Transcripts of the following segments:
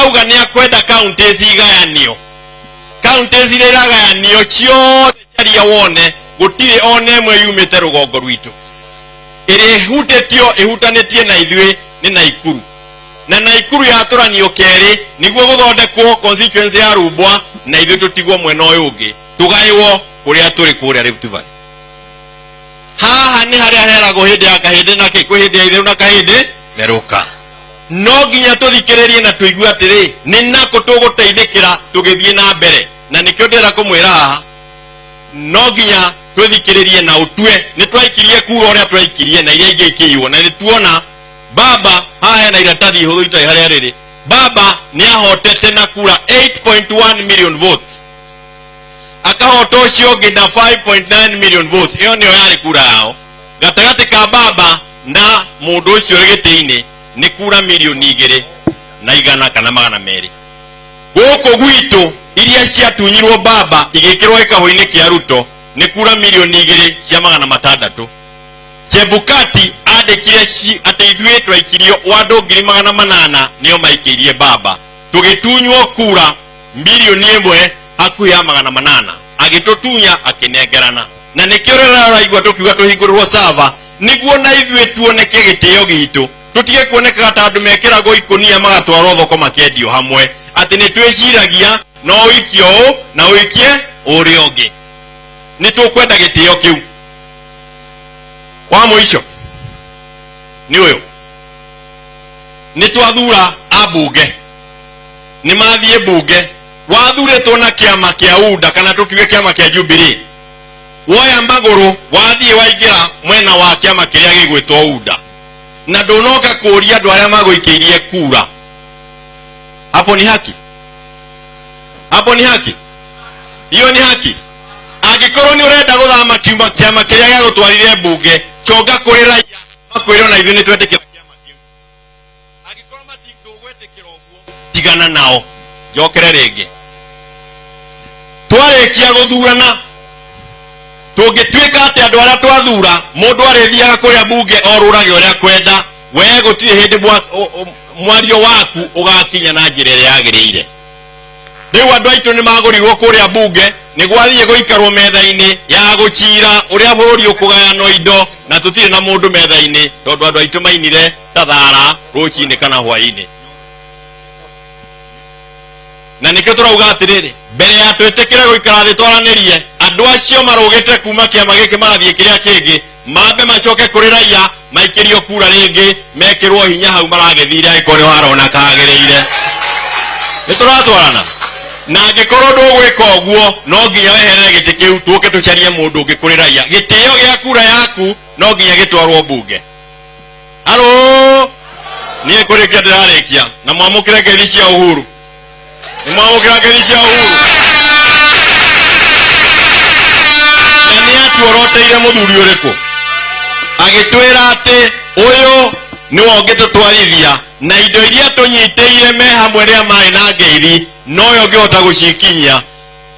Auga nĩ akwenda counties igayanio. Counties iria iragayanio ciothe, caria wone gũtirĩ ona ĩmwe yumĩte rũgongo rwitũ. Ĩrĩa ĩhutĩtio ĩhutanĩtie na ithuĩ nĩ Naikuru, na Naikuru yatũranio kerĩ nĩguo gũthondekwo constituency ya Rumbwa, na ithuĩ tũtigwo mwena ũyũ ũngĩ, tũgaĩwo kũrĩa tũrĩ kũrĩa Rift Valley. Haha nĩ harĩa heragwo hĩndĩ ya kahĩndĩ na kĩ kwĩ hĩndĩ ya itherũ na kahĩndĩ merũka. No nginya tũthikĩrĩrie na tũigue atĩrĩ, nĩ nakũ tũgũteithĩkĩra tũgĩthiĩ na mbere. Na nĩkĩo ndĩrenda kũmwĩra haha, no nginya twĩthikĩrĩrie na ũtue nĩ twaikirie kura ũrĩa twaikirie na iria ingĩ ikĩiywo. Na nĩ tuona baba haha hena iratathi ihũthũ itarĩ harĩa rĩrĩ. Baba nĩ ahotete na kura 8.1 million votes, akahota ũcio ũngĩ na 5.9 million votes. Ĩyo nĩyo yarĩ kura yao. Gatagatĩ ka baba na mũndũ ũcio ũrĩ gĩtĩ-inĩ nĩ kura 2,100,000 kana 200. Gũkũ gwitũ iria ciatunyirwo baba igĩkĩrwo gĩkabũ-inĩ kĩa Ruto nĩ kura 2,600,000. Chebukati andĩkire atĩ ithuĩ twaikirio o andũ 800,000 nĩo maikĩirie baba, tũgĩtunywo kura 1,800,000, agĩtũtunya akĩnengerana. Na nĩkĩo rĩrĩa ũraigua tũkiuga tũhingũrĩrwo sava nĩguo na ithuĩ tuoneke gĩtĩo gitũ, tũtige kuonekaga ta andũ mekĩragwo ikũnia magatwarwo thoko makĩendio hamwe, atĩ nĩ twĩciragia no ũikie ũũ na ũikie ũrĩa ũngĩ. Nĩ tũkwenda gĩtĩo kĩu. Wa mũico nĩ ũyũ: nĩ twathura ambunge, nĩ mathiĩ mbunge. Wathurĩtwo na kĩama kĩa UDA kana tũkiuge kĩama kĩa Jubilee, woya magũrũ wathiĩ waingĩra mwena wa kĩama kĩrĩa gĩgwĩtwo UDA, na ndũnoka kũũria andũ arĩa magũikĩirie kura. Hapo ni haki? Hapo ni haki? Hiyo ni haki? Angĩkorwo nĩ ũrenda gũthama kiuma kĩama kĩrĩa gĩagũtwarire mbunge, conga kũrĩ raia makwĩre ona ithuĩ nĩ twetĩkĩra kĩama kĩu. Angĩkorwo ndũgwĩtĩkĩra ũguo, tigana nao. Njokere rĩngĩ, twarĩkia gũthurana, tũngĩtuĩka atĩ andũ arĩa twathura mũndũ arĩthiaga kũrĩa mbunge orũrage ũrĩa kwenda, we gũtirĩ hĩndĩ mwario waku ũgakinya na njĩra ĩrĩa yagĩrĩire. Rĩu andũ aitũ nĩ magũrirwo kũrĩa mbunge nĩguo athiĩ gũikarwo metha-inĩ ya gũcira ũrĩa bũrũri ũkũgayanwo indo, na tũtirĩ na mũndũ metha-inĩ tondũ andũ aitũ mainire ta thara rũcinĩ kana hwaĩ-inĩ. Na nĩkĩo tũrauga atĩrĩrĩ, mbere ya twĩtĩkĩre gũikara thĩ twaranĩrie, andũ acio marũgĩte kuma kĩama gĩkĩ magathiĩ kĩrĩa kĩngĩ mambe macoke kũrĩ raia maikĩrio kura rĩngĩ, mekĩrwo hinya hau maragĩthire, angĩkorwo nĩho harona kagĩrĩire. Nĩ tũratwarana? Na angĩkorwo ndũgwĩka ũguo, no nginya weherere gĩtĩ kĩu, tũke tũcarie mũndũ ũngĩ kũrĩ raia. Gĩtĩo gĩa kura yaku no nginya gĩtwarwo mbunge. Halo, niĩ kũrĩkia ndĩrarĩkia na mwamũkĩre ngeithi cia Uhuru. Nĩ mwamũkĩra ngeithi cia Uhuru? Na nĩ atuoroteire mũthuri ũrĩkũ agĩtwĩra atĩ ũyũ nĩwe ũngĩtũtwarithia na indo iria tũnyitĩire me hamwe rĩrĩa marĩ na ngeithi, noyo ũngĩhota gũcikinyia.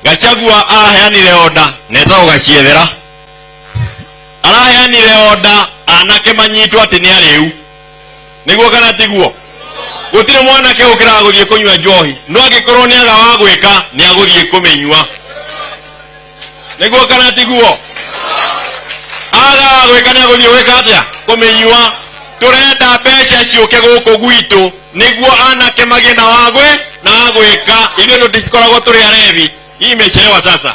Gachagua araheanire oda na etagwo Gaciethera, araheanire oda anake manyitwo atĩ nĩ arĩu. Nĩguo kana tiguo? Gũtirĩ mwanake ũkĩraga gũthiĩ kũnyua njohi, no angĩkorwo nĩ aga wa gwĩka nĩ agũthiĩ kũmĩnyua. Nĩguo kana tiguo? Aga wa gwĩka nĩ agũthiĩ gwĩka atĩa? Kũmĩnyua. Tũrenda mbeca ciũke gũkũ gwitũ nĩguo anake magĩe na wagwĩ na wa gwĩka. Ithuĩ tũtikoragwo tũrĩ arevi. Hii imechelewa sasa.